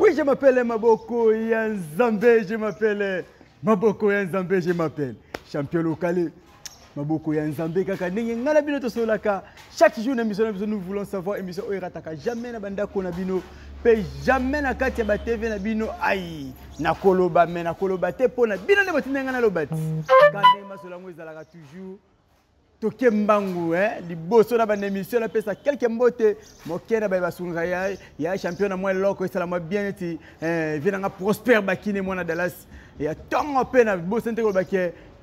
Oui, je m'appelle Maboko ya Nzambe, je m'appelle Maboko ya Nzambe, je m'appelle champion local Maboko ya Nzambe kaka ndenge ngai na bino tosololaka chaque jour na émission na biso. Nous voulons savoir, émission oyo erataka jamais na bandako na bino mpe jamais na kati ya batv na bino. Ai, nakoloba me nakoloba te mpo na bino nde botinda ngai naloba ti kaka ndenge masolo yango ezalaka toujours. Toke mbangu eh? Liboso na banda émission, napesa quelque mbote moke na baye basungaka ya champion na mwa eloko esala mwa bien neti vie nanga Prosper Bakine, mwana Dallas ya ntongo. Mpe na boso nte kolobaki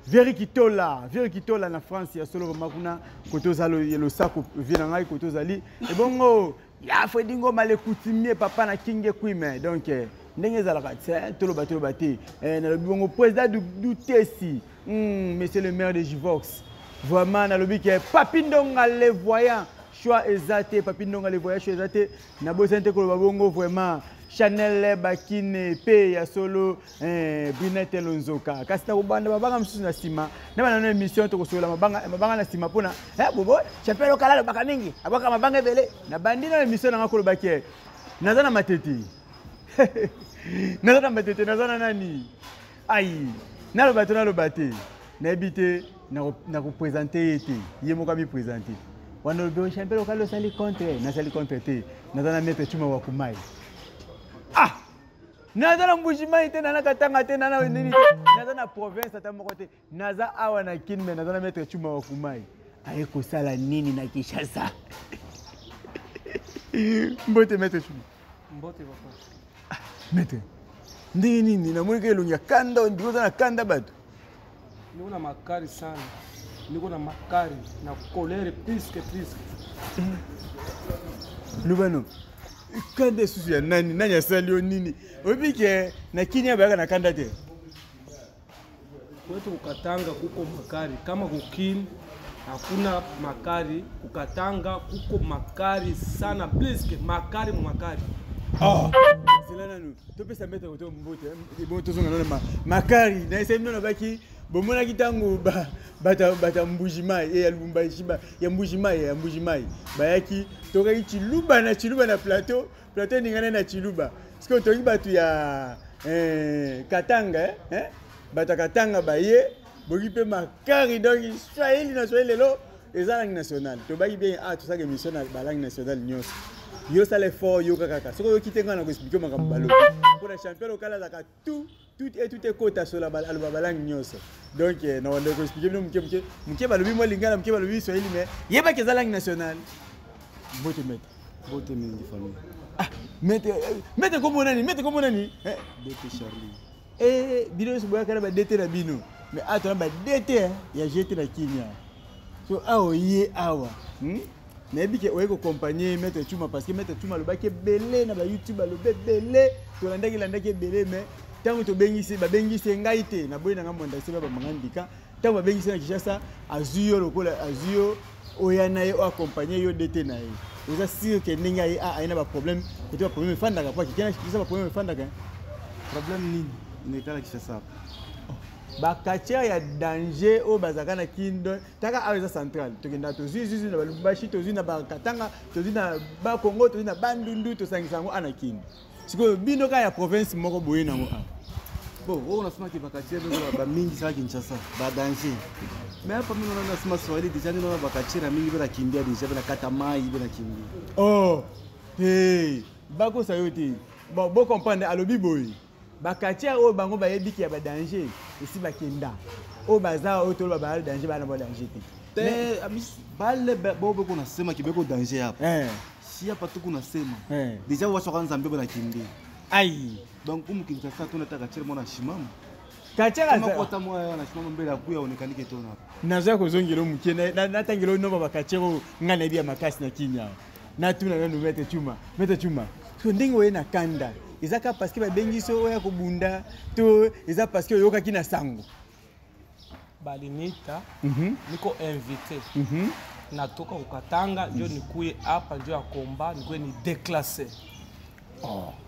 Veri Kitola, Veri Kitola na France ya solo vraiment kuna kote ozali, losako vie na ngai kote ozali. Ebongo ya Fredi Ngoma le coutumier, papa na Kinge Kwime. Donc ndenge ezalaka te, toloba toloba te. Nalobi bongo président Dutesi, monsieur le maire de Givox. Vraiment nalobi ke Papi Ndonga le voyant, choix eza te. Papi Ndonga le voyant, choix eza te. Nabosani te koloba bongo vraiment Chanel Bakine mpe ya solo Brunette Lonzoka. Kasi nakobanda mabanga mosusu na nsima na bana na émission, tokosola mabanga, mabanga na nsima mpona bobo champion lokala alobaka mingi, abwaka mabanga ebele. Nabandi na émission nanga kolobaki naza na Matete, naza na Matete, naza na nani? Ai, naloba te, naloba te, nayebi te nakoprésente ye te, ye moko amiprésente wana. Olobi champion lokala osali contre, nasali contre te. Naza na maître Chuma Wakumai. Ah, naza na Mbujimai te, nana Katanga te, nana nini te, naza na province ata moko te, naza awa na Kin. Me naza na maître Chuma Wakumai, aye kosala nini na Kinshasa? Mbote maître Chuma. Mbote papa. Ah, maître, ndenge nini namoni ka elongi ya kanda? Ndiko oza na kanda bato. Niko na makari sana, niko na makari na colère plus que plus que. Lubano, kanda esusu ya nani? Nani asali yo nini? Oyebi ke na Kini bayaka na kanda te. Kwetu kukatanga kuko makari. Kama kukini hakuna makari, kukatanga kuko makari sana, plus que makari mu makari. Oh, zela nanu topesa maître koto mbote. Bo tozonga nano makari na esali bino. Nabaki bomonaki ntango bato ya Mbujimai ya Lubumbashi, ya Mbujimai, ya Mbujimai bayaki, tokaki Chiluba na Chiluba na plateau, plateau eningana na Chiluba. Sikoyo toki bato ya Katanga, eh? Bato ya Katanga baye boki mpe makari. Donc Swahili na Swahili lelo eza langue nationale. Tobaki bien, ah, tosalaka émission na balangue nationale nyonso. Yo sala effort, yoka kaka. Soki oyoki te, ngai na koexpliquer makambo balobi mpona champion lokala azalaka tout tout et tout ekota sola, aloba balangue nyonso. Donc na wanda koexpliquer bino moke moke moke. Balobi mwa lingala moke, balobi Swahili, mais yebaki eza langue nationale. Mbote maître. Mbote mingi famille. Ah, maître, maître kombo nani? Maître kombo nani? DT Charlie. Eh, bino nyonso boyaka na ba DT na bino, mais awa tona ba DT ya GT na Kimia. So awa oye awa, Nayebi ke oye koaccompagner maître Chuma, parce que maître Chuma alobaki ebele na bayoutube, alobi ebele, tolandaki landaki ebele. Mais ntango tobengisi, babengisi ngai te, naboyi nanga mwanda se babamanga ndika. Ntango babengisi na Kinshasa, azwi yo lokola azwi yo oya na ye, oaccompagne yo DT na ye. Oza sûr ke ndenge aye aye na baproblème kote, baproblème efandaka po akike na Kinshasa, baproblème efandaka. Problème nini nekala Kinshasa? Bacatcheurs ya danger oyo bazalaka na Kindo taka awa eza central. Tokendaka, tozwi zwi na Balubumbashi, tozwi na Bakatanga, tozwi na Bakongo, tozwi na Bandundu, tosangisa yango ana Kini. Sikoyo bino kaka ya province moko boye nango awa. Bon, oyo nasemaki bacatcheurs beko bamingi saka Kinshasa badanger, mais apa mino na nasema Swahili déjà nino na bacatcheurs ya mingi benakimbia déjà, benakata mai, benakimbia. Oh te, bakosa yo te. Bon, bocomprendre, alobi boye: bacatcheurs oyo bango bayebiki ya badanger esi bakenda. Oyo baza oyo toloba baya danger, bana ba danger te. Te, bale bo beko nasemaki beko danger hapa. Si hapa tuku nasema déjà waswaka Nzambe benakimbia. Ai. Donc umu Kinshasa tunataka catcheur mwana shimama. Catcheur kama kota mwa na shimama mbele akuya onekanike tona. Naza kozongela moke, natangela oyo nomba bacatcheurs oyo ngai nayebi ya makasi na Kinya. Natuna nanu maître Chuma. Maître Chuma, so ndenge oye na kanda, eza kaka parce que babengi so oya kobunda to eza parce que oyokaki na sango? Balinita, niko invité, natoka kukatanga njo nikuye hapa njo ya komba, nikuye ni déclassé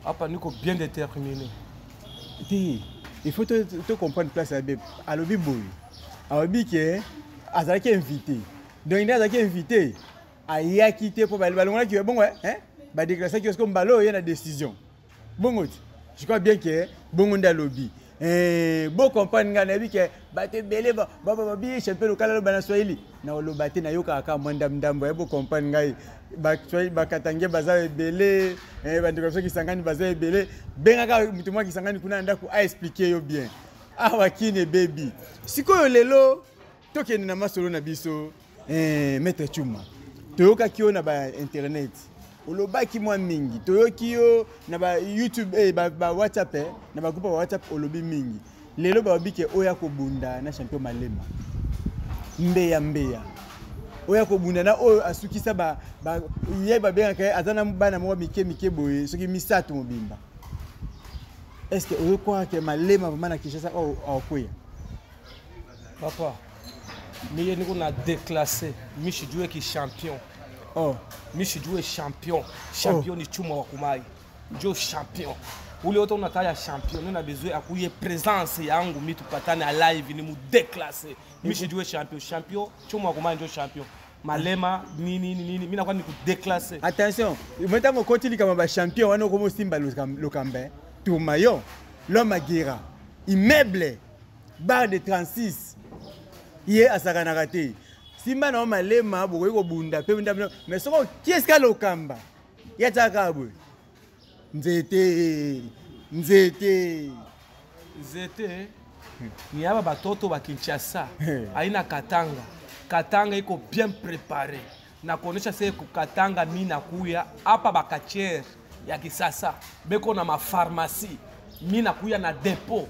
hapa, niko bien déterminé. Te, il faut to comprendre place ya be. Alobi boye, alobi ke azalaki invité. Donc nde azalaki invité, ayaki te mpo balongolaki yo bongo, badéclassaki yo. Siko mbala oyo ye na décision. Bongo ti, je crois bien que bongo nde alobi. Eh, bo comprendre nga, nayebi ke bato ebele babi champion local aloba na Swahili, na oloba te, nayokaka kaka mwa ndambo ndambo. Bo comprendre ngai, bakatange baza ebele, bandeko biso Kisangani baza ebele. Bengaka moto mwa Kisangani kuna na ndako aexpliquer yo bien. Awa kini ebebi. Sikoyo lelo tokende na masolo na biso. Maître Chuma, toyokaki yo na ba internet, olobaki mwa mingi, toyoki yo na ba YouTube, ba WhatsApp, na ba groupe ya WhatsApp, olobi mingi. Lelo balobi ke oyo akobunda na champion Malema, mbeya mbeya, oyo akobunda na oyo asukisa ba, ba, ye babengaka ye aza na bana moko mike mike boye, soki misato mobimba. Est-ce que ozokwaka ke Malema vraiment na Kinshasa oyo akweya? Papa, miye niko na déclassé, mishijue ki champion. Oh. Mishijue champion. Champion ni Chuma wa Kumai. Njo champion. Ule wote unataya champion, nina besoin akuye présence yangu mi tupatane live ni mu déclassé. Mishijue champion, champion Chuma wa Kumai njo champion. Malema nini nini nini, mina kwa ni ku déclassé. Attention, maintenant okoti kama ba champion wana okomo simba lokambe, Tourmaillon, l'homme agira, immeuble, barre de 36. Ye asakanaka te. Simba na Malema bokoki kobunda pe bunda, mais soko kiesika lokamba, ya tsaka boye. Nzete, nzete. Nzete ni aba batoto ba Kinshasa, aina Katanga. Katanga iko bien préparé. Na kuonesha se ku Katanga mi nakuya hapa bakatier ya kisasa beko na ma pharmacie, mi nakuya na dépôt.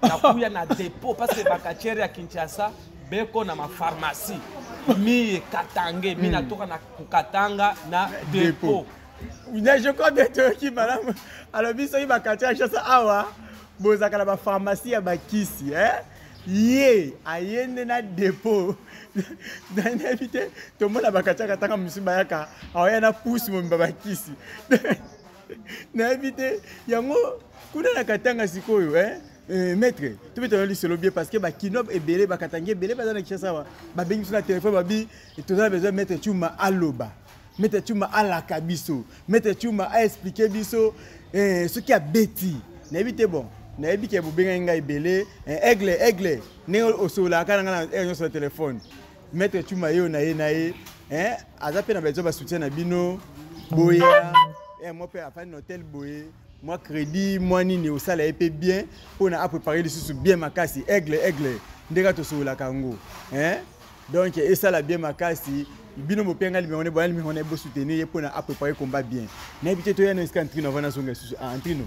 Nakuya na dépôt parce que bakatier ya Kinshasa beko na ma pharmacie. Mi Katange, mi natoka na Katanga na dépôt. Mais je crois bien que madame, alors biso ba quartier ya Kinshasa awa bozaka na ba pharmacie ya bakisi, hein? Ye ayende na dépôt. Nayebi te, tomona ba quartier ya Katanga mosusu bayaka, aoya na pousse mobimba bakisi. Nayebi te, yango kuna na Katanga sikoyo, hein? Maître, tobetana lisolo bien parce que ba kino ebele, ba Katange ebele baza na Kinshasa awa. Babengi biso na téléphone, babi, toza na besoin maître Chuma aloba. Maître Chuma alaka biso. Maître Chuma a expliqué biso, ce qui a bêti. Nayebi te bon. Nayebi ke bobenga ngai ebele, aigle, aigle. Ndenge osolaka na ngai na air nyonso ya téléphone. Maître Chuma yo na ye na ye, hein, aza pe na besoin ba soutien na bino. Boya, moi pe afani na hôtel boye. Moi crédit, moi nini osala ye pe bien pona a préparer lisusu bien makasi, aigle, aigle. Ndeka tosolaka yango, hein? Donc esala bien makasi. Bino bopenga numéro ne boya numéro ne bo soutenir ye pona a préparer combat bien. Na éviter to ya na esika Antrino avant nazonga lisusu. Ah, Antrino.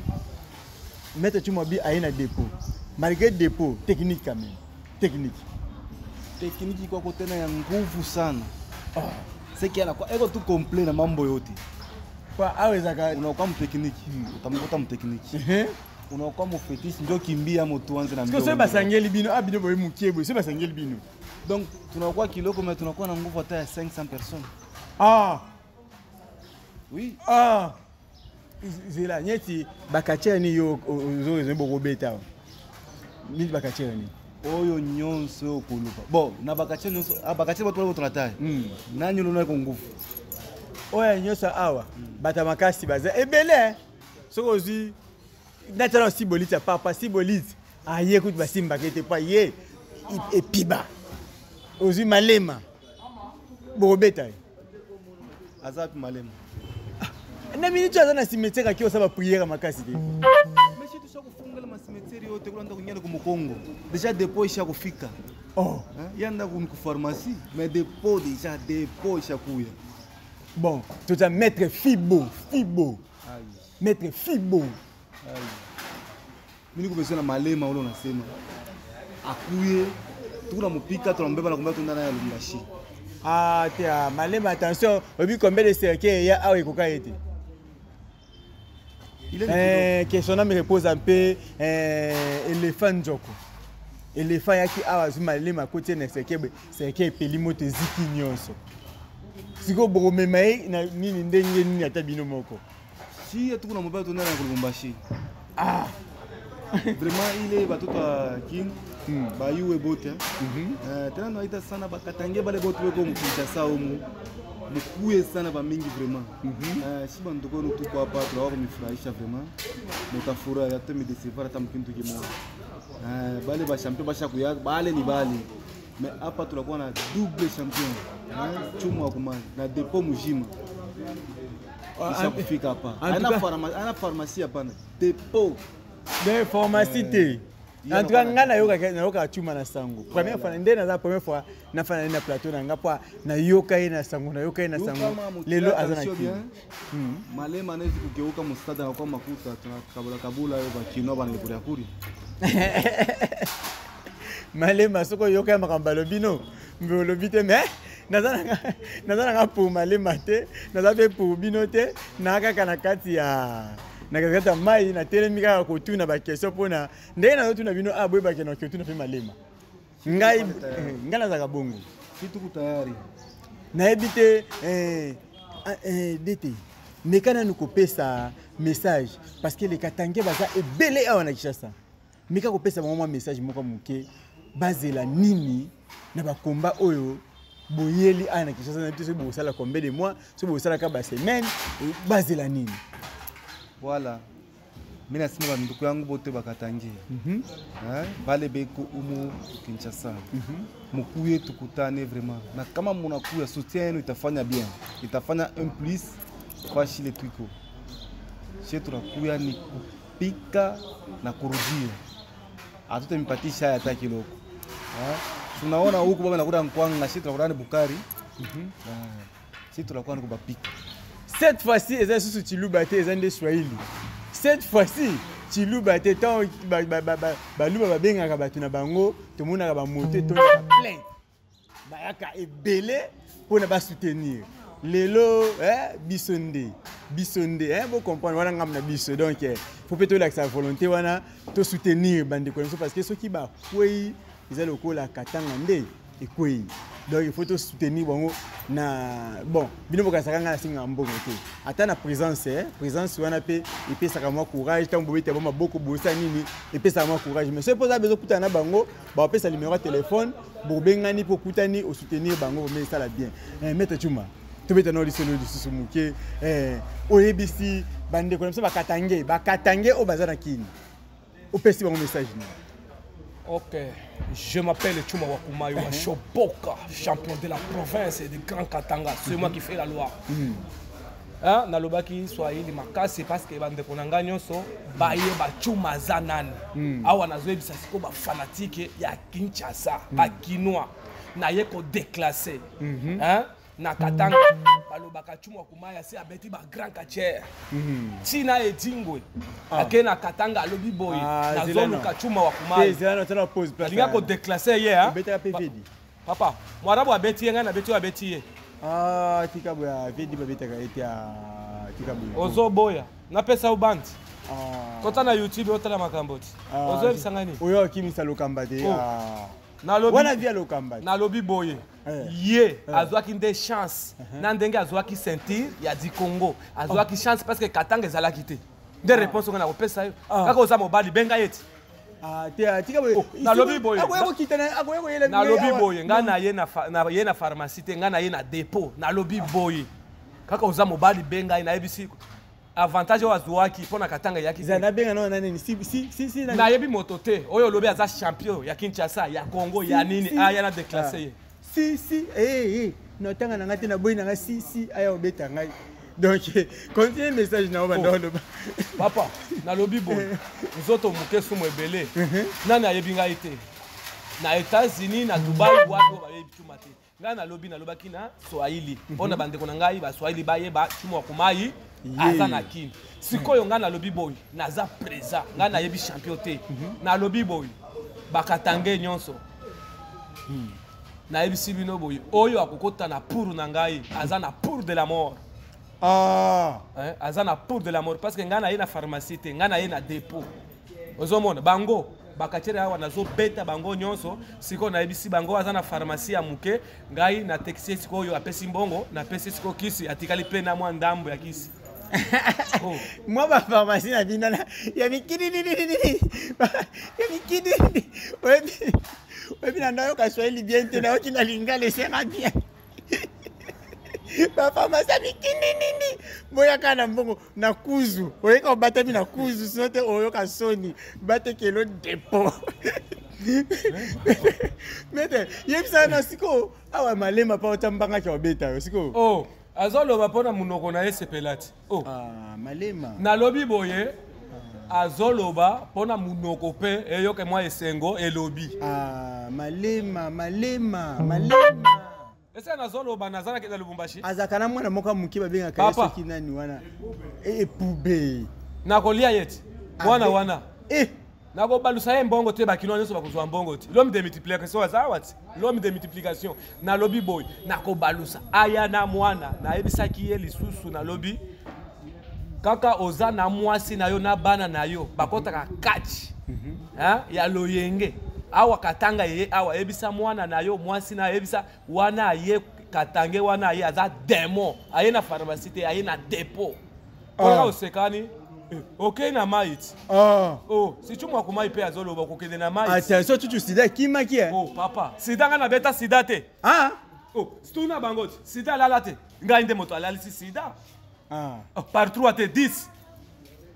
Maître Chuma bi aye na dépôt. Malgré dépôt technique quand même. Technique. Technique kwa kotena ya nguvu sana. Oh. C'est qu'il y a quoi? Eko tout complet na mambo yote. Kwa awe zaka unakuwa mtekniki, utamkuta mtekniki. Unakuwa mfetishi ndio kimbia moto anze na mbio. Sio basangeli bino, ah bino boye mukie boye, sio basangeli bino. Donc tunakuwa kiloko mais tunakuwa na nguvu hata ya 500 personnes. Ah. Oui. Ah. Zela nyeti bakatia ni yo ozo ozo boko beta. Ni bakatia ni. Oyo nyonso kulupa. Bon, na bakatia nyonso, ah bakatia watu wale tunatai. Nani unaona kwa nguvu? Oyo nyonso awa, bata makasi baza ebele. Soko zi natala sibolite ya papa sibolite. Ah ye kutu basimba kete pa ye epiba. Ozwi Malema. Bobeta ye. Aza wapi Malema? Ah, na minute aza na cimetière aki osala prière makasi te. Monsieur tusha kufungela ma cimetière yote kulanda kunyana ku Mukongo. Déjà dépôt isha kufika. Oh. Hein? Yanda ku pharmacie, mais dépôt déjà dépôt isha kuya. Bon, tu as maître Fibo, Fibo. Aïe. Maître Fibo. Aïe. Mimi niko besoin na Malema ule unasema. Akuye tukuna mupika tunambeba na kumba tunda naye Lubumbashi. Ah, tia Malema attention, obi combien de cercueils ya awe koka ete. Il est que son âme repose en paix, éléphant Nzoko. Éléphant yaki awa zu Malema côté na cercueil, cercueil peli moto ziki nyonso. Siko boromema ye na nini ndenge nini ata bino moko. Si tukuna mobali tunda na Lubumbashi. Ah. Vraiment il est batoto ya Kin. Ba yuwe bote. Tena naita sana bakatange bale bote beko mu Kinshasa omu. Mukuye sana bamingi vraiment. Si bandugu wenu tuko hapa tunawa kumifurahisha vraiment. Mutafurahi hata midecevoir hata mkintu kimoja. Bale ba champion basha kuya bale ni bale. Mais hapa tunakuwa na double champion. Chuma wa kumani na depot mujima. Kisha kufika hapa. Ana pharmacie hapana. Depot. De pharmacie te. En tout cas, nga nayokaka nayokaka Chuma na sango. Première fois nde naza première fois nafanda na plateau na nga po nayoka ye na sango, nayoka ye na sango. Lelo aza na kini. Malema anaweza kugeuka msada na kwa makuta tunakabula kabula yo bakino bana kuria kuri. Malema soko yoka makambo alobi no mbe olobi te mais naza nanga pour Malema te, naza mpe pour bino te, na kaka na kati ya na kati ya mai natelemi kaka kotuna baquestion mpona ndenge nazotuna bino a boyebake na kotuna mpe Malema. Ngai ngai nazalaka bongo. Si tuko tayari. Nayebi te dete meka nanu kopesa message parce que les Katangais baza ebele awa na Kinshasa. Meka kopesa bango mwa message moko moke bazela nini na bakomba oyo boyeli awa na Kinshasa na biso soki bokosala combien de mois, soki bokosalaka ba semaine, bazela nini? Voilà. Mimi nasema banduku yangu bote bakatangi. Bale beko umu Kinshasa. Mukuye tukutane vraiment. Na kama munakuya soutien yenu itafanya bien. Itafanya un plus kwa shile twiko. She tunakuya ni kupika na kurudia. Hatutamipatisha haya hata kiloko. Tunaona huku baba nakuda nkwanga, she tunakuda ni Bukari. She tunakuwa ni kubapika. Cette fois-ci, eza susu Tshiluba te, eza nde Swahili. Cette fois-ci, Tshiluba te, tant baluba babengaka bato na bango, tomonaka ba moto etondaka plein. Bayaka ebele mpona basoutenir. Lelo, biso nde, biso nde, bo comprendre wana ngambo na biso. Donc, faut mpe tolakisa volonté wana, to soutenir bandeko na biso parce que soki bakwei, eza lokola Katanga nde ekwei. Donc il faut to soutenir bango na bon bino bokanisaka nga nasenga mbongo te ata na présence, présence wana mpe epesaka mwa courage ntango bobeta bo maboko bosa nini epesaka mwa courage. Mais soki mpoza bezo kutana na bango bapesa numéro ya téléphone bobengani mpo okutani osoutenir bango mais esala bien. Maître Chuma, tobeta na lisolo lisusu moke, oyebisi bandeko na biso bakatange bakatange oyo baza na kini opesi bango message nini? Ok, je m'appelle Chuma Wakumayo, Choboka, champion de la province et de Grand Katanga. C'est moi qui fais la loi. Hein, nalobaki Swahili makasi parce que bandeko na ngai nyonso bayeba Chuma aza nani. Awa nazoyebisa sikoyo ba fanatique ya Kinshasa, ba Kinois, naye ko déclasser. Hein, na Katanga balobaka Chuma Wakumaya se abeti ba grand catcheur. Tina edingwe. Ake na Katanga alobi boye. Nazoluka Chuma Wakumaya. Zela na tala pause place. Alinga ko déclasser ye, hein. Obetaka pe Vedi. Papa, mwarabu abeti ye, ngai na beti oyo abeti ye. Tika boya Vedi babetaka ete ya tika boya. Ozoboya. Napesa yo bandi. Kota na YouTube otala makambo ti. Ozoyebisa ngai nini? Oyo akimisa lokamba te. Wana via lokamba. Nalobi boye. Ye azwaki nde chance na ndenge azwaki ceinture ya di Congo. Azwaki chance parce que Katanga ezalaki te. Nde réponse oyo nakopesa yo. Kaka oza mobali benga ye ti. Te, tika boye. Nalobi boye. Akoya kokita na, akoya koyela Nalobi boye, nga na ye na na ye na pharmacie te, nga na ye na dépôt. Nalobi boye. Kaka oza mobali benga ye, nayebisi avantage oyo azwaki mpo na Katanga eyaki te. Zana benga na nani? Si, si, si, si, nani? Nayebi moto te. Oyo olobi aza champion ya Kinshasa, ya Congo, ya Si, nini? si. Aya na déclassé ye. Si, si, Na tanga na nga te, na boyi na nga, si, si, aya obeta ngai. Donc, continue message na oyo banda oloba. Papa, nalobi boye. Nzoto moke sumu ebele. Nani ayebi ngai te? Na États-Unis, na Dubai, wapi oyo bayebi Chuma te. Ngai nalobi, nalobaki na Swahili. Mpona bandeko na ngai, ba Swahili bayeba Chuma Wakumai aza na Kini. Sikoyo ngai nalobi boye, naza présent. Ngai nayebi champion te. Nalobi boye, bakatange nyonso. Nayebisi bino boye, oyo akokota na pour na ngai, aza na pour de la mort. Hein, aza na pour de la mort parce que ngai naye na pharmacie te, ngai naye na dépôt. Ozomona bango bakatiere awa nazobeta bango nyonso. Sikoyo nayebisi bango aza na pharmacie ya moke, ngai natekisi ye sikoyo, apesi mbongo, napesi sikoyo kisi, atikali pe na mwa ndambo ya kisi. Oh. Mwa ba pharmacie na bino na ya mikili nini nini nini. Ya mikili nini. Oyebi, oyebi na nayoka Swahili bien te, nayoki na lingala esera bien. Bapharmacie ya mikininini, boyaka na mbongo na kuzu, oyeka obatami na kuzu, sino te oyoka soni batekelo depo. Maître, yebisa na sikoyo awa malema mpa otya mbangaki obeta yo sikoyo. Oh, azoloba mpo na monoko na ye sepela ti. Oh. Ah, malema. Nalobi boye, azoloba mpo na monoko mpe eyoke mwa esengo elobi. Ah, malema, malema, malema. Ese nazoloba nazalaki na Lubumbashi. Azalaka na mwana moko ya moke babengaka ye soki nani wana. Epube. Nakolia ye ti. Mwana wana. Eh. Nakobalusa ye mbongo te, bakinois nyonso bakozwa mbongo te. L'homme de multiplication aza awa ti. L'homme de multiplication. Nalobi boye, nakobalusa. Aya na mwana, nayebisaki ye lisusu, nalobi kaka oza na mwasi na yo na bana na yo bakotaka kati ya loyenge awa katanga ye awa, yebisa mwana na yo mwasi na yebisa wana aye katange wana aye aza démon, aye na pharmacie te, aye na dépôt. Oyo osekani okei na mai ti. Oh, si tu mwa kumai pe azoloba kokende na mai. Attention, tu sida kimaki eh. Oh papa, sida nga nabeta sida te. Ah. Oh, tuna bango ti, sida alala te. Ngai nde moto alalisi sida. Ah. Oh, par 3 te 10.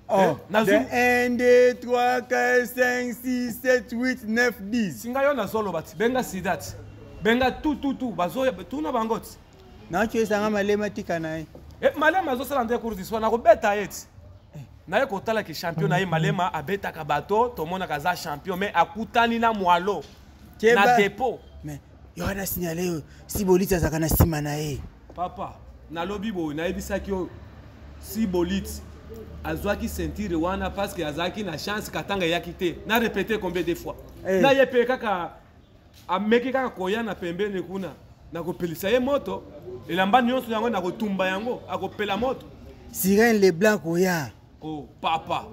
Oh, 1, 2, 3, 4, 5, 6, 7, 8, 9, 10. Singa yo nazoloba ti, benga sida ti. Benga tout tout tout, bazoya tuna bango ti. Nakoyesanga malema tika na ye. Eh, malema azosala nde cours du soir, nakobeta ye ti. Naye kotala ki champion na ye malema abetaka bato, tomonaka aza champion mais akutani na mwalo na dépôt. Mais yo wana signalé yo si boliti azalaka na nsima na ye. Papa, nalobi boye, nayebisaki yo si boliti azwaki ceinture wana parce que azalaki na chance katanga eyaki te. Na répété combien de fois? Hey. Na ye pe kaka ameki kaka koya na pembeni kuna, nakopelisa ye moto, elamba nyonso yango nakotumba yango, akopela moto. Sirène Leblanc koya. Oh papa,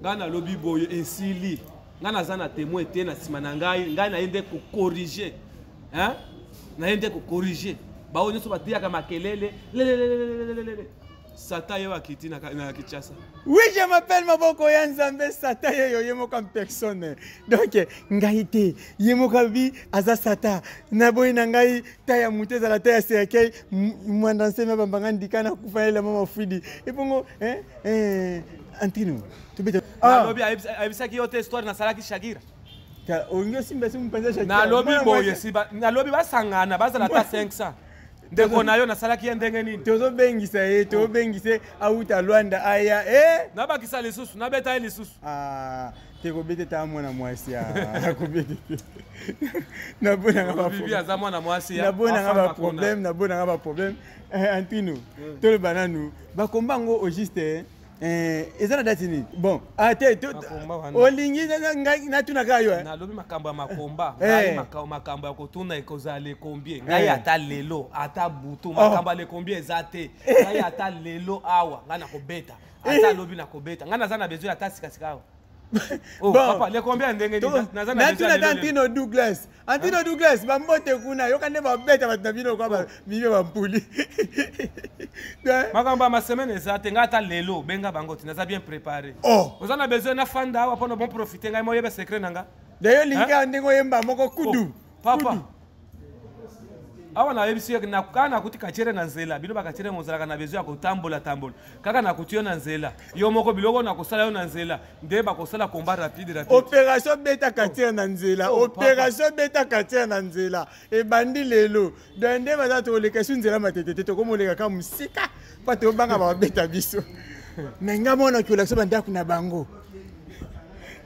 ngai nalobi boye esili. Ngai naza na témoin te na nsima na ngai, ngai naye nde kocorriger. Hein? Naye nde kocorriger. Baoyo nyonso batiyaka makelele, lelelelelelelele. Satan ye akiti na Kinshasa. Oui, je m'appelle Maboko ya Nzambe, Satan ye yo ye moko en personne. Donc ngai te, ye moko bi aza Satan. Na boyi na ngai ta ya mutu ezala ta ya cercueil, mwanda nseme bambanga ndika na kufa ele mama fuidi. Ebongo hein eh Antino, tobeta. Ah. Nalobi ayebisaki yo te histoire nasalaki Shakira. Olingi osimba si mpanza Shakira. Nalobi boye si nalobi basangana bazala ta 500. Ndeko na yo nasalaki ye ndenge nini? Tozobengisa ye, tozobengisa ye auta Luanda aya eh. Nabakisa lisusu, nabeta ye lisusu. Ah, te kobeta ta mwana mwasi akobeta te. Nabonanga ba Bibi aza mwana mwasi ya. Nabonanga ba problème, nabonanga ba problème. Antino, toloba nanu bakomba ngo au juste eza na date nini? Bon, ah te olingi ngai natuna kaka yo. Nalobi makambo ya makomba, ngai makambo ya kotuna ekozala le combien? Ngai ata lelo, ata butu, makambo ya le combien eza te. Ngai ata lelo awa, ngai nakobeta. Ata lobi nakobeta. Ngai naza na besoin ata sika sika awa. Oh, papa, le combien ndenge nini? Naza na besoin. Natuna Antino Douglas. Antino Douglas, bambote kuna, yoka nde babeta bato na bino kwa bibio bampuli. Makambo ya masemaine eza te, ngai ata lelo benga bango te, naza bien préparé. Oh. Oza na besoin na fanda awa pona bon profiter ngai moyeba secret na nga. D'ailleurs linga ndenge oyemba moko kudu. Papa. Awa nayebisi yo na kaka nakuti kachere na nzela, bino bakachere mozalaka na besoin ya kotambola tambola. Kaka nakuti yo na nzela, yo moko biloko nakosala yo na nzela, nde bakosala combat rapide rapide. Opération beta kachere na nzela, opération beta kachere na nzela ebandi lelo. Donc nde baza toleka su nzela matete te, tokomoleka kaka mosika mpo tobanga babeta biso. Mais nga mwana kolakisa bandako na bango.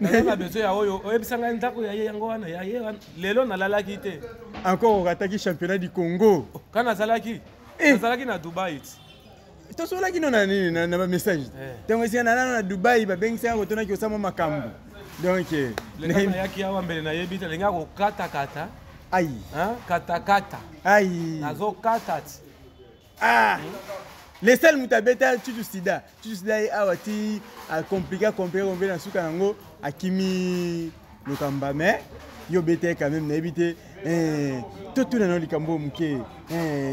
Naza na besoin ya oyo oyebisa ngai ndako ya ye yango wana ya ye wana. Lelo nalalaki te. Encore orataki championnat du Congo. Quand nazalaki, nazalaki na Dubai. Tosolaki no na nini na ba message. Tango esika na na Dubai babengisaka kotonaki osama makambo. Donc leka nayaki awa mbele nayebi te, nalingi kokata kata. Ai. Hein? Kata kata. Ai. Nazokata ti. Ah. Les seuls moto abeta Tutu Sida. Tutu Sida ye awa ti a compliqué, compliqué, compliqué na suka nango akimi lokamba mais yo beta quand même nayebi te. Totuna na likambo moke.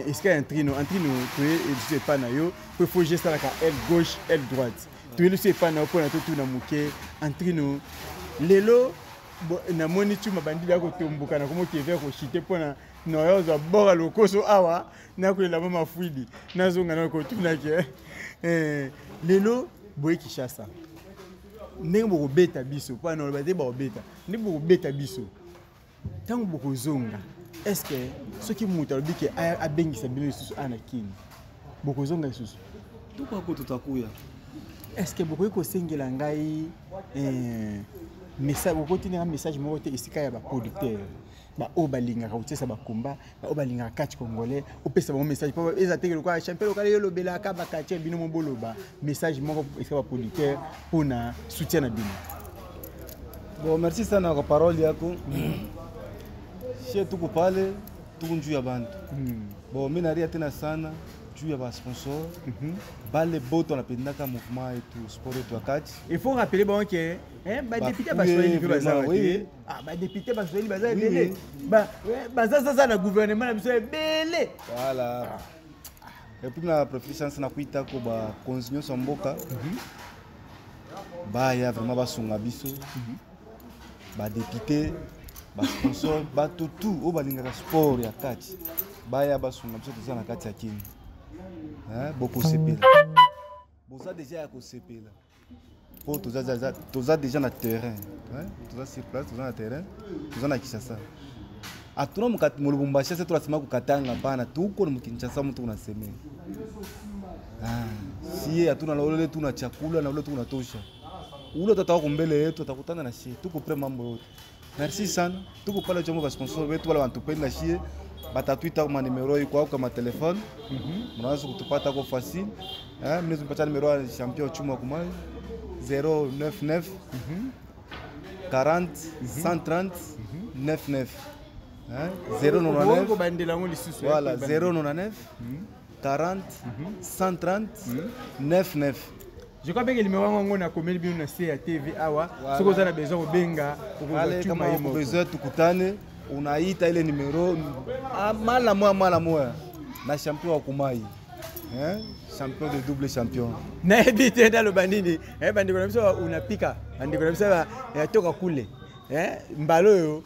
Esika ya Antrino, Antrino toye lisusu epa na yo po faut je salaka aile gauche aile droite. Toye lisusu epa na yo mpona totuna moke Antrino lelo namoni Chuma bandili ya kotomboka na komoki eve koshite mpona Noyo ozwa bora lokoso awa nakolela mwa mafwidi nazonga na kotunaki eh, lelo boye Kinshasa ndenge bokobeta biso mpo na oloba te bakobeta ndenge bokobeta biso ntango bokozonga est ce que soki moto alobi ke abengisa bino lisusu awa na kini bokozonga lisusu? Tukwako tutakuya. Est ce que bokoki kosengela ngai eh, message, bokotinela message moko te esika ya baproducteur baoyo balingaka kotiesa bakomba, baoyo balingaka catch congolais, opesa bango message mpo eza teke lokola champion lokala yo olobelaka bakatche bino mo boloba message moko esika baproducteur mpona soutien na bino? Bon, merci sana kwa parole yako. Sie tuko pale, tuko njuu ya bantu. Bon, mi naria tena sana juu ya basponsor bale boto wanapendaka mouvement yetu, sport yetu ya catch. Il faut rappeler bango ke hein, badepute baswahili mpe baza te. Ah, badepute baswahili baza ebele, baza sasa na gouvernement na biso ebele. Voilà. Et puis na profite chance na kuitako bakonzi nyonso ya mboka baya vraiment basunga biso, badepute, basponsor, bato tout oyo balingaka sport ya kati baya basunga biso. Toza na kati ya Kini, bokosepela, boza deja ya kosepela mpo toza deja na terrain, toza sur place, toza na terrain, toza na Kinshasa. Atuna mu Lubumbashi ase tunasema kukatanga pana, tuko mu Kinshasa mtu unasemea ah, sie hatuna na ule tuna chakula na ule tunatosha ule tatawa kumbele yetu atakutana na sie, tuko prêt mambo yote. Merci sana, tuko pale chombo ba sponsor wetu wala wanatupenda sie batatuita kwa numero iko kwa ma téléphone, mnaweza kutupata kwa facile eh, mnaweza kupata numero ya champion Chuma Kumai 099 40 130 99 hein, 099 kobandela yango lisusu. Voilà, 099 40 130 99. Je crois benge numéro yango nakomeli bino na se ya TV awa. Soki oza na besoin kobenga, okozwa Chuma ye moko. Besoin tukutane, unaita ile numero mala moya mala moya na champion wa Kumai, hein? Champion de double champion. Nayebi te naloba nini. Bandeko na biso unapika, bandeko na biso ya toka kule, mbala oyo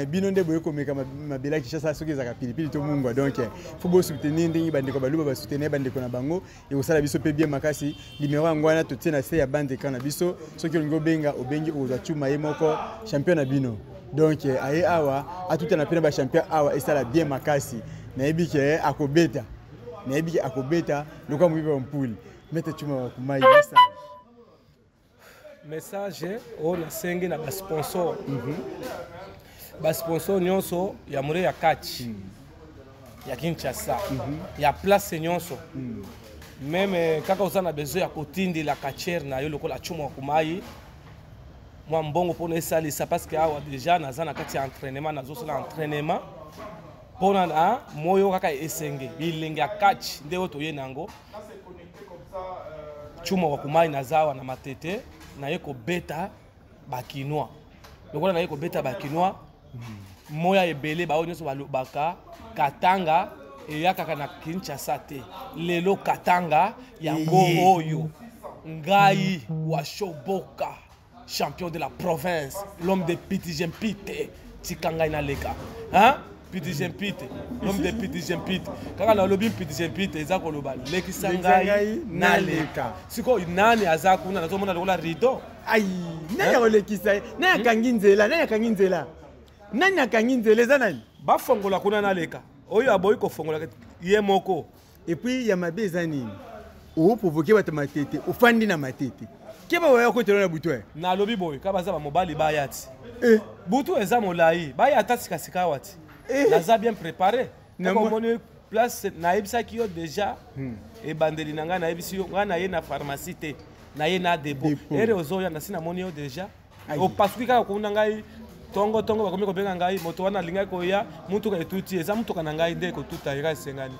bino nde boye komeka mabele ya Kinshasa soki ezalaka pilipili to mungwa. Donc faut bosoutenir ndenge bandeko baluba basoutenir bandeko na bango, ekosala biso mpe bien makasi. Numero yango wana totie na se ya bande écran na biso. Soki olingi obenga, obengi, okozwa Chuma ye moko, champion na bino. Donc aye awa atutana mpe na bachampion awa, esala bien makasi. Nayebi ke akobeta, nayebi ke akobeta lokola moyibi ya mpuli. Maître Chuma Wakumai, message. Message oyo nasengi na basponsor, basponsor nyonso ya more ya catch ya Kinshasa, ya place nyonso, même kaka oza na besoin ya kotindela catcheur na yo lokola Chuma Wakumai mwa mbongo mpona esalisa, parce que awa déjà naza na kati ya entraînement, nazosala entraînement mpona na moyo kaka esenge bilenge ya catch nde oyo toye nango. Chuma Wakumai naza awa na Matete, naye kobeta bakinois lokola naye kobeta bakinois moya ebele. Baoyo nyonso balobaka Katanga eyakaka na Kinshasa te, lelo Katanga yango oyo. Ngai Washoboka, champion de la province, l'homme de Pitijempite, tika ngai naleka, hein? Pitijempite, l'homme de Pitijempite, kaka nalobi Pitijempite eza koloba lekisa ngai naleka. Sikoyo nani aza kuna? Nazomona lokola rideau. Ai, nani akolekisa ye? Nani akangi nzela? Nani akangi nzela? Nani akangi nzela? Eza nani? Bafongola kuna naleka. Oyo aboyi kofongola ye moko. Et puis ya mabe eza nini? Oprovoke bato Matete, ofandi na Matete, keba baya kotela na butu. Nalobi boye, ka baza bamobali baya ti butu eza molai, baya ata sikasika awa ti naza bien préparé. Omoni place nayebisaki yo déjà, ebandeli na ngai nayebisi yo, ngai naye na pharmacie te, naye na dépôt. Ere ozoya nasi namoni yo déjà, opasuki kaka kuna. Ngai tongo tongo bakomi kobenga ngai, moto wana alingaki koya, mutuka etuti, eza mutuka na ngai nde ekotuta eka esengani.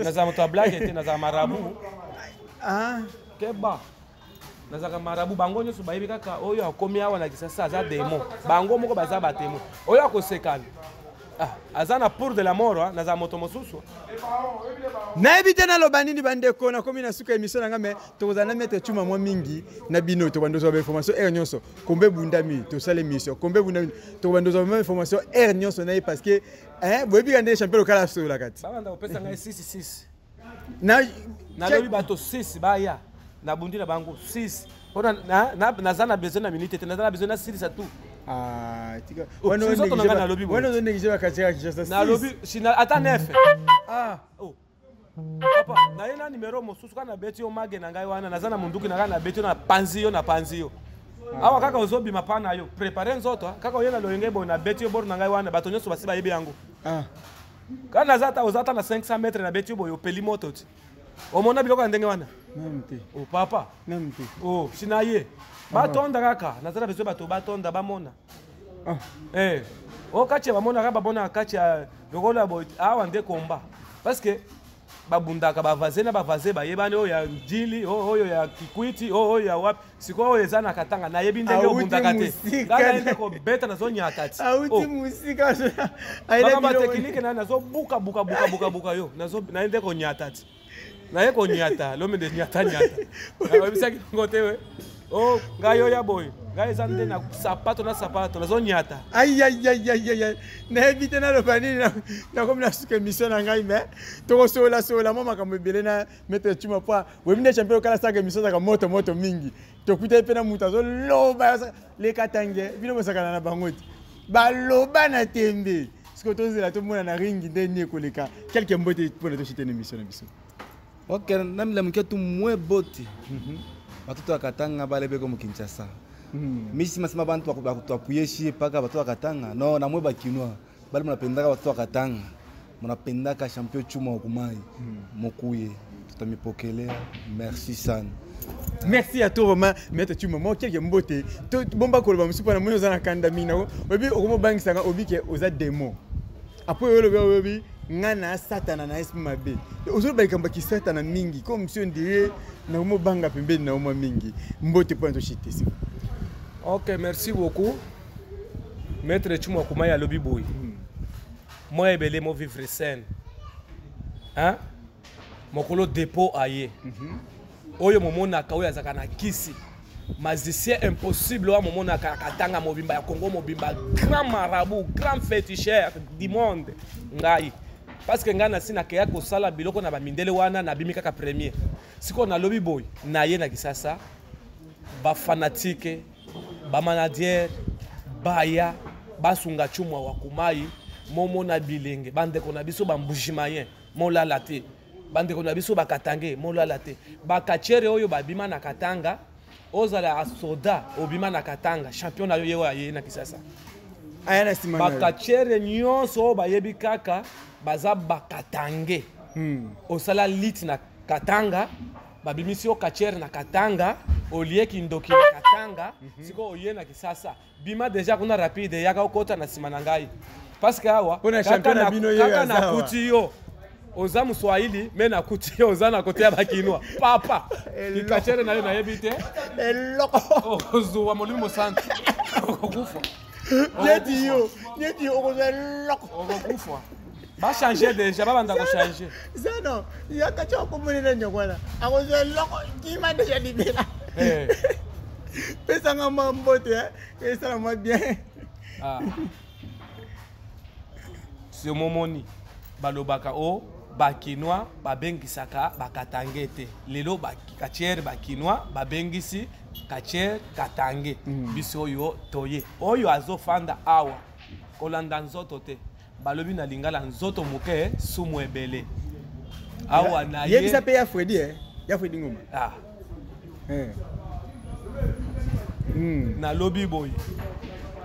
Nazala moto ya blague te, nazala marabout. Keba, nazalaka marabout. Bango nyonso bayebi kaka oyo akomi awa na Kisasa aza démon. Bango moko baza batemo oyo akosekana. Ah, aza na pour de la mort, ah, naza moto mosusu. Nayebi te naloba nini bandeko, nakomi na suka émission na nga, mais tokozala na maître Chuma mwa mingi na bino, tobanda kozwa bainformation heure nyonso. Kombe ebundami, tosala émission, kombe ebundami, tobanda kozwa bainformation heure nyonso na ye, parce que hein, boyebi ka ndenge champion lokala asololaka ti. Babanda kopesa ngai 6 6. Na nalobi bato 6 baya, nabundi na bango 6 mpo naza na besoin na minute te, naza na besoin nasilisa tout. Ah, tika. Oh, Wana nzoto na ngai nalobi boye. Wana ozo bakati ya Kinshasa. Nalobi ata 9. Ah. Oh. Papa, naye na numero mosusu kaka nabeti yo mage na ngai wana, naza na munduki na ngai, nabeti yo na panzi yo, na panzi yo. Awa kaka ozobima pa na yo, prépare nzoto, ah. Kaka oye na loyenge boye, nabeti yo bord na ngai wana, bato nyonso basi bayebi yango. Ah. Kaka naza ata oza ata na 500 mètres, nabeti yo boye, opeli moto ti. Omona biloko ya ndenge wana? Nanu te. O papa. Nanu te. O sina ye. Batonda kaka, naza na besoin bato batonda bamona. Ah. Eh. O kati ya bamonaka, bamonaka kati ya lokola boye awa nde komba. Parce que babundaka bavaze na bavaze bayebani, oyo ya Njili, oyo ya Kikwiti, oyo ya wapi. Sikoyo oyo eza na Katanga, nayebi ndenge Awuti obundaka te. mosika. Ngai naye nde kobeta, nazonyata ti. Awuti Oh. mosika. Ayela Makambo ya biloko. technique na nazobuka buka buka buka buka yo. Nazo naye nde konyata ti. Naye konyata, l'homme de nyata nyata. Nayebisaki ngo te we. Oh, ngai oya boye. Ngai eza nde na sapato na sapato, nazonyata. Aïe, aïe, aïe, aïe, aïe, aïe. Nayebi te naloba nini, nakomi na suka émission na ngai, mais tokosolola solola mwa makambo ebele na maître Chuma, po oyebi nde champion okala saka émission ezalaka moto moto mingi. Tokutaki mpe na moto azoloba leka tange, bino bosakana na bango te, baloba na tembe. Sikoyo tozela tomona na ringi nde nini ekoleka. Quelque mbote mpona toshite na émission na biso. Ok, nami lamukia tu mwe bote batoto ya Katanga bale beko mu Kinshasa. Misi masima bantu bakutuapuye shi paka batoto ya Katanga. No, na mwe bakinwa bale munapendaka batoto ya Katanga, munapendaka champion Chuma Okumai. Mokuye tutamipokelea. Merci sana. Merci à toi vraiment maître Chuma. Moi quelque mbote to bomba koloba mosusu mpona moni oza na kanda mingi nako oyebi okomobangisaka obi ke oza démon. Après oyo olobi, oyebi nga na satana na esprit mabe, ozoloba likambo ya kisatana mingi comme si on dirait nakomobanga pembeni na yo mwa mingi. Mbote mpona toshite siko. Ok, merci beaucoup. Maître Chuma Kumaya alobi boye. Moi ebele mo vivre scène. Hein? Mokolo dépôt aye. Oyo momonaka oyo azaka na kisi. Magicien impossible oyo momonaka ya Katanga mobimba, ya Congo mobimba, grand marabout, grand féticheur du monde. Ngai. Parce que ngai nasi nakeya kosala biloko na bamindele wana, nabimi kaka premier. Sikoyo nalobi boye, na ye na Kisasa, ba fanatique, ba manager, baya, basunga Chuma wa Kumai, momona bilenge, bandeko na biso ba Mbujimayen, molala te. Bandeko na biso bakatange, molala te. Bakachere oyo babima na Katanga, ozala soda obima na Katanga, champion na yo ye oyo aye na Kisasa. Aya na nsima na yo. Bakachere nyonso oyo bayebi kaka baza bakatange. Osala lit na Katanga, babimisi yo kachere na Katanga, olie kindoki na Katanga, sikoyo oye na Kisasa. Bima deja kuna rapide, yaka okota na nsima na ngai. Parce que awa, Mpona champion na bino ye kaka aza awa. nakuti yo. Oza Moswahili, me nakuti yo oza na kote ya bakinwa. Papa, Eloko. kikachere na yo nayebi te. Eloko. Ozuwa molimo mosantu. Okokufa. Neti yo, neti yo okozwa eloko. Okokufa. Ba changer déjà, ba banda ko changer. Zano, yaka tya okomonela nyoko wana. Akozwa eloko, kima deja libela. Eh. Pesanga mwa mbote, hein. Esala mwa bien. Ah. Se momoni balobaka o bakinois babengisaka bakatange te. Lelo ba katiere bakinois babengisi katiere katange. Biso oyo toye. Oyo azofanda awa kolanda nzoto te. Balobi na lingala nzoto moke sumu ebele. Awa na ye. Yebisa pe ya Freddy, eh. Ya Freddy Ngoma. Ah. Eh. Nalobi boye.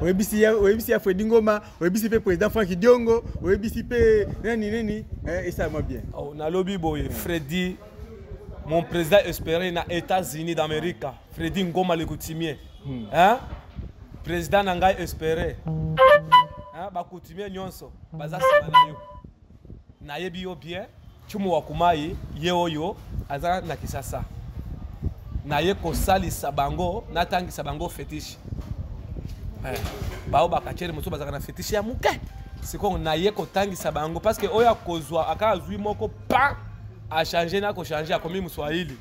Oyebisi ya Freddy Ngoma, oyebisi pe président Franck Diongo, oyebisi pe nani nani, eh, et ça m'a bien. Oh, nalobi boye, Freddy, mon président espéré na États-Unis d'Amérique, Freddy Ngoma le coutumier. Hein? Président na ngai espéré. Hein, ba coutumier nyonso, baza sima na yo. Nayebi yo bien, Chuma wa Kumai, ye oyo aza na Kisasa. Naye kosalisa bango, natangisa bango fétiche. Eh, bao bakachere mosusu bazalaka na fétiche ya moke. Sikoyo naye kotangisa bango parce que oyo akozwa aka azwi moko pa achange na kochange akomi moswahili.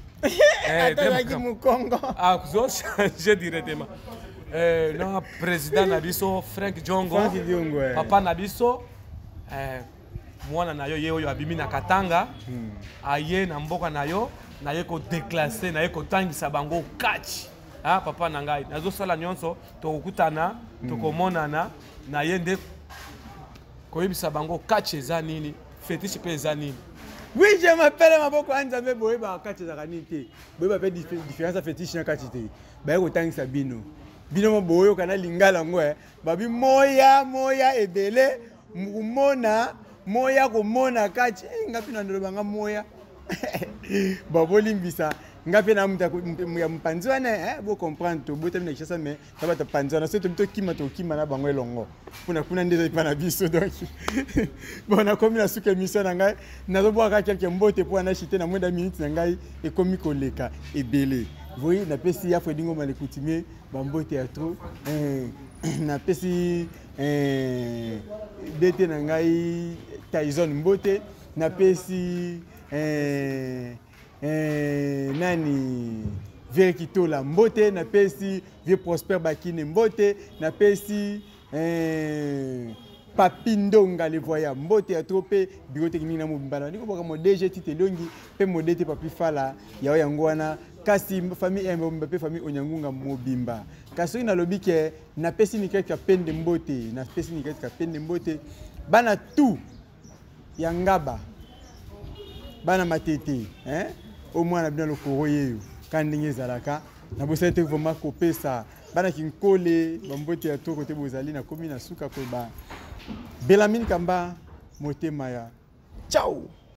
Atazalaki mokongo. Azochange directement. Na président na biso Frank Diongo, Frank Diongo, eh. Papa na biso, mwana na yo ye oyo abimi na Katanga, aye na mboka na yo, naye kodéclasse, naye kotangisa bango catch. Ah, papa na ngai, nazosala nyonso, tokokutana, tokomonana, na ye nde koyebisa bango catch eza nini, fétiche mpe eza nini. Oui, je m'appelle Maboko ya Nzambe. Boyeba catch ezalaka nini te, boyeba mpe différence ya fétiche na catch te. Baye kotangisa bino, bino mo boyoka na lingala yango, babi moya moya ebele komona moya komona catch. Nga mpe na ndolo banga moya bon, bolimbisa nga mpe na moto ya mopanzi wana, bocomprendre, tobotami na Kinshasa, mais ta bato panzi wana, soki tobi tokima, tokima na bango elongo mpona kuna nde ezali mpa na biso. Donc bon, nakomi na suka émission na ngai, nazobwaka quelque mbote mpo wana chite na moins de minute na ngai ekomi koleka ebele. Voi napesi ya Fredi Ngoma le coutumier bambote ya trop, napesi dete na ngai Tyson mbote, napesi nani Vieux Kitola mbote, napesi vieux Prosper Bakine mbote, napesi Papi Ndonga le voyant mbote ya trop, mpe bureau technique na mobimba na ndiko mo DG Tite Elongi mpe mo DT Papi Fala yao yango wana. Kasi famille mobimba mpe famille Onyangunga mobimba. Kasi soki nalobi ke napesi Nikete Kapende mbote, napesi Nikete Kapende mbote, bana tout ya Ngaba, bana Matete, hein? O mwana bino lokoro yeyo ka ndenge ezalaka, nabosani te vraiment kopesa bana Kinkole bambote ya toko te. Bozali, nakomi na suka koyeba Belamine Kamba motema ya ciao.